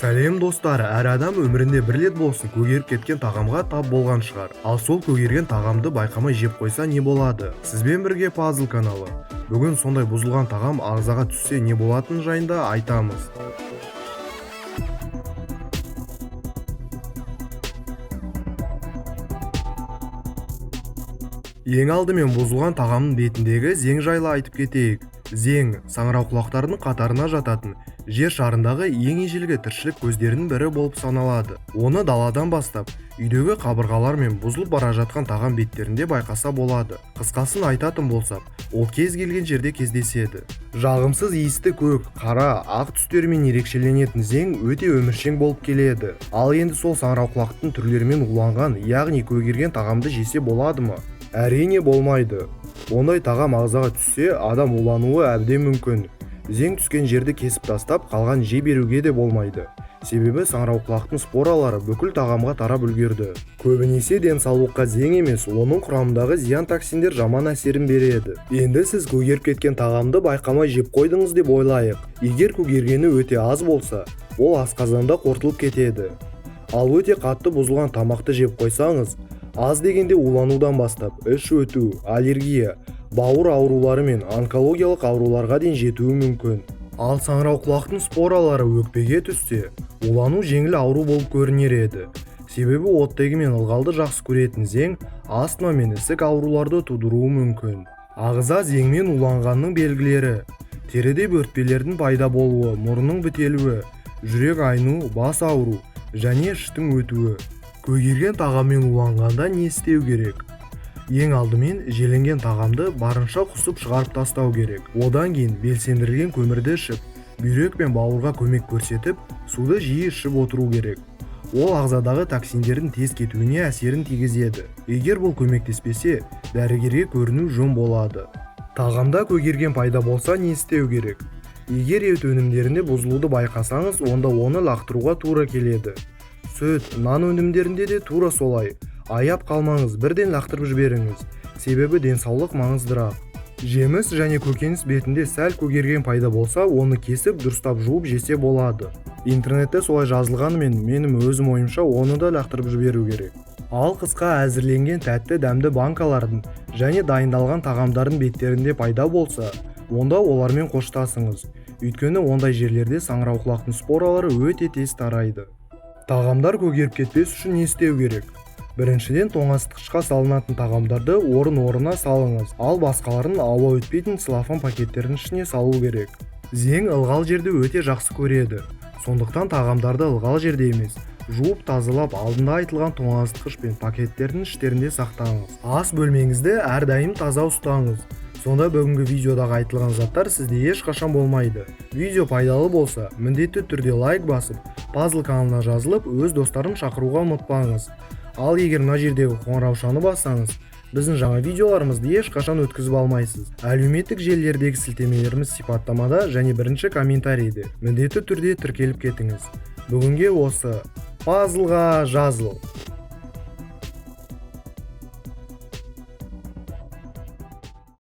Сәлем достар, әр адам өмірінде бір рет болсын көгеріп кеткен тағамға тап болған шығар. Ал сол көгерген тағамды байқамай жеп қойса не болады? Сізбен бірге Пазл каналы. Бүгін сондай бұзылған тағам ағзаға түссе не болатыны жайында айтамыз. Ең алдымен бұзылған тағамның бетіндегі зең жайлы айтып кетейік. Зең саңырауқұлақтардың қатарына жататын жер шарындағы ең ежелгі тіршілік көздерінің бірі болып саналады. Оны даладан бастап, үйдегі қабырғалар мен бұзылып бара жатқан тағам беттерінде байқаса болады. Қысқасын айтатын болсақ, ол кез келген жерде кездеседі. Жағымсыз иісті көк, қара, ақ түстерімен ерекшеленетін зең өте өміршең болып келеді. Ал енді сол саңырауқұлақтың түрлерімен уланған, яғни көгерген тағамды жесе болады ма? Әрине болмайды. Ондай тағам ағзаға түссе, адам улануы әбден мүмкін. Зең түскен жерді кесіп тастап, қалған жей беруге де болмайды. Себебі саңырауқұлақтың споралары бүкіл тағамға тарап үлгерді. Көбінесе денсаулыққа зең емес, оның құрамындағы зиян токсиндер жаман әсерін береді. Енді сіз көгеріп кеткен тағамды байқамай жеп қойдыңыз деп ойлайық. Егер көгергені өте аз болса, ол асқазанда қорытылып кетеді. Ал өте қатты бұзылған тамақты жеп қойсаңыз, аз дегенде уланудан бастап, іш өту, аллергия, бауыр аурулары мен онкологиялық ауруларға дейін жетуі мүмкін. Ал саңырауқұлақтың споралары өкпеге түссе, улану жеңіл ауру болып көрінер еді. Себебі оттегі мен ылғалды жақсы көретін зең астма мен ісік ауруларды тудыруы мүмкін. Ағза зеңмен уланғанның белгілері: теріде бөртпелердің пайда болуы, мұрынның бітелуі, жүрек айну, бас ауру және іштің өтуі. Көгерген тағаммен уланғанда не істеу керек? Ең алдымен желінген тағамды барынша құсып шығарып тастау керек. Одан кейін белсендірілген көмірді ішіп, бүйрек пен бауырға көмек көрсетіп, суды жиі ішіп отыру керек. Ол ағзадағы токсиндердің тез кетуіне әсерін тигізеді. Егер бұл көмектеспесе, дәрігерге көріну жөн болады. Тағамда көгерген пайда болса не істеу керек? Егер ет өнімдерінде бұзылуды байқасаңыз, онда оны лақтыруға тура келеді. Сүт, нан өнімдерінде де тура солай. Аяп қалмаңыз, бірден лақтырып жіберіңіз. Себебі денсаулық маңыздырақ. Жеміс және көкөніс бетінде сәл көгерген пайда болса, оны кесіп, дұрыстап жуып жесе болады. Интернетте солай жазылғанымен, менің өзім ойымша, оны да лақтырып жіберу керек. Ал қысқа әзірленген тәтті дәмді банкалардың және дайындалған тағамдардың беттерінде пайда болса, онда олармен қоштасыңыз. Өйткені ондай жерлерде саңырауқұлақтың споралары өте тез тарайды. Тағамдар көгеріп кетпес үшін не істеу керек? Біріншіден, тоңазытқышқа салынатын тағамдарды орын-орнына салыңыз, ал басқаларын ауа өтпейтін целлофан пакеттердің ішіне салу керек. Зең ылғал жерді өте жақсы көреді. Сондықтан тағамдарды ылғал жерде емес, жуып тазалап, алдында айтылған тоңазытқыш пен пакеттердің іштерінде сақтаңыз. Ас бөлмеңізді әрдайым таза ұстаңыз. Сонда бүгінгі видеодағы айтылған заттар сізде ешқашан болмайды. Видео пайдалы болса, міндетті түрде лайк басып, Пазл каналына жазылып, өз достарын шақыруға ұмытпаңыз. Ал егер мына жердегі қоңыраушаны бассаңыз, біздің жаңа видеоларымызды ешқашан өткізіп алмайсыз. Әлеуметтік желілердегі сілтемелеріміз сипаттамада және бірінші комментарийде. Міндетті түрде тіркеліп кетіңіз. Бүгінге осы. Пазлға жазыл.